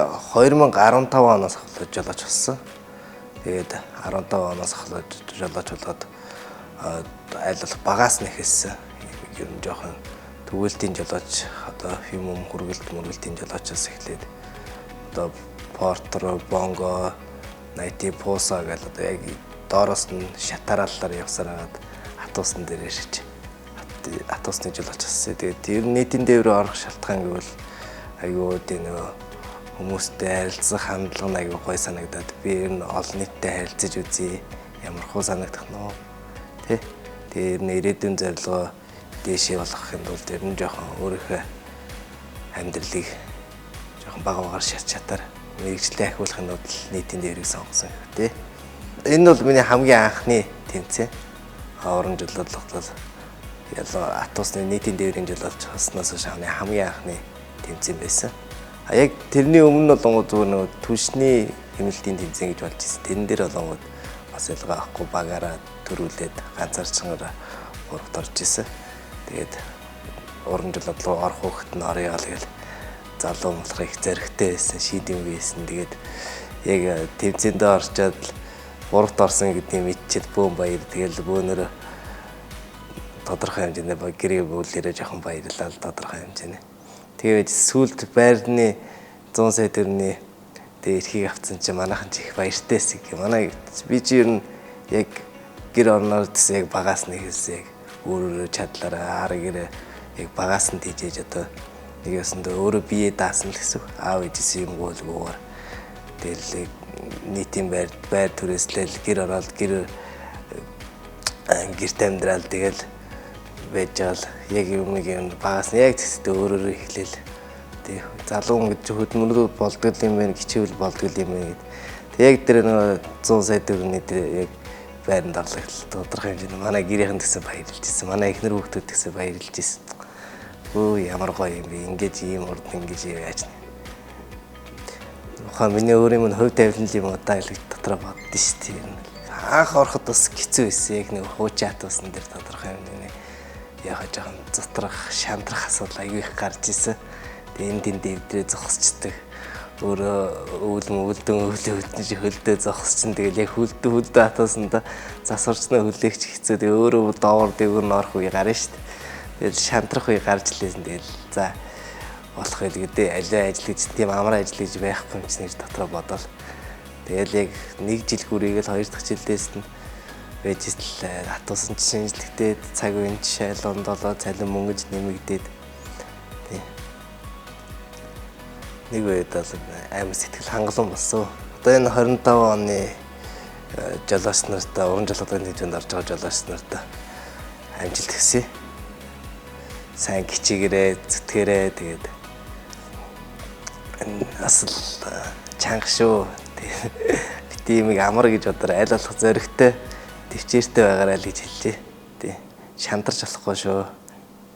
2015 оноос эхлэж жолооч болсон. Тэгээд 15 оноос эхлэж жолооч болоод аль болох багаас нь эхэлсэн. Ер нь жоохон түгээлтийн жолооч, одоо юм хүргэлт мөргөлтийн жолоочоос эхлээд одоо портер, бонго, найти, пуса гэл одоо яг доороос нь шатарааллаар явсаар хагаад атуусан дээр ирж атуусны жолооч болсон. Тэгээд ер нь нийтийн дээврээ орох шалтгаан гэвэл айгүй тийм нөгөө хүмүүстэй харилцах хандлага нь айгүй гоё санагдаад би ер нь олон нийттэй харилцаж үзье. Ямар хуу санагдах нь вэ? Тэ? Тэгээ ер нь ирээдүйн зорилгоо дээшээ болгохын тулд ер нь жоохон өөрийнхөө амьдралыг жоохон бага багаар шат шатаар мэргэжлээ ахиулахын тулд нийтийн дээврийг сонгосон гэх тэ. Энэ бол миний хамгийн анхны тэмцээн. Уран жолоодлого бол ялангуяа атуусны нийтийн дээврийн жолоолч болсноос хойш хамгийн анхны тэмцээн байсан. А яг тэрний өмнө болонгууд зүгээр нөгөө түлшний хэмнэлтийн тэмцээн гэж болж ирсэн. Тэрэн дээр болонгууд бас ялгаа авахгүй багаараа төрүүлээд ганцаарчгаараа гуравт орж исэн. Тэгээд уран жолоодлого орох хүүхэд нь орё гал гэл залуу болохоор их зоригтой байсан, шийдэмгий байсан. Тэгээд яг тэмцээндээ орчоод гуравт орсон гэдгийг мэдчихэд бөөн баяр. Тэгэл бөөнөрөө тодорхой хэмжээний гэрээ бүлээрээ жоохон баярлал тодорхой хэмжээний. Тэгээд сүүлд байрны 100 сая төгрөгийн тэг эрхийг авсан чинь манайхан ч их баяртай байсан гэх. Манай би чи ер нь яг гэр орноор гэсэн яг багаас нь эхэлсэн, яг өөр өөрөө чадлаараа ар гэрээ яг багаас нь тийжээж одоо нэг ёсондоо өөрөө бие даасан л гэсэн. Аав ээжээс юм гуйлгүйгээр тэгэл нийтийн байр түрээслэл гэр ороод гэр гэрт амьдрал тэгэл байж байгаа л яг юм нэг юм багаас нь яг зэгсдээ өөрөөрөө эхлээл. Тэг залуу хүн гэж хөдөлмөрлөө болдгол юм байна, хичээвэл болдгол юм байна гэд. Тэг яг тэр нөгөө 100 сая төгрөгийн тэр яг байранд орлогдол тодорхой хэмжээний манай гэрийнхэн гэсэн баярлж ирсэн. Манай эхнэр хүүхдүүд гэсэн баярлж ирсэн. Өө ямар гоё юм бэ? Ингэж ийм урд ингэж яаж. Ухаа миний өөр юм нь хувь тавилан юм удаа л гэж дотроо боддоо шүү дээ. Анх ороход бас хэцүү байсан. Яг нэг хуучин атуусан дээр тодорхой хэмжээний яг жоохон зутрах, шантрах асуудал аягүй их гарч исэн. Тэгээ энд тэнд дэвдрээ зогсчдаг. Өөрөө өвөл мөвөлдөн өвлөө хөлдөн хөлдөө зогсчин. Тэгэл яг хөлдөө атуусандаа засварчнаа хөлөөгч хэцүү. Тэгээ өөрөө доогор дээгүүр нь орох үе гарна шүү дээ. Тэгэл шантрах үе гарч лээсэн. Тэгэл за болох байл гэдэг. Алиа ажил гэж тийм амар ажил гэж байхгүй юм чинь гэж дотроо бодоол. Тэгэл яг нэг жил гүрийгэл хоёр дахь жилдээс нь байж л атуусан ч шинжлэхтэй цаг үеийн шайлганд болоо цалин мөнгөж нэмэгдээд тий. Нэг үед бол амар сэтгэл хангалуун болсон. Одоо энэ 25 оны жолооч нартай уран жолоодын тэмцээнд орж байгаа жолооч нартай амжилт хүсье. Сайн хичээгээрээ, зүтгээрээ тэгээд бас л чанга шүү. Бити юмыг амар гэж бодоор аль болох зоригтой, төвчээртэй байгаарай л гэж хэлжээ. Тий. Шандарч болохгүй шүү.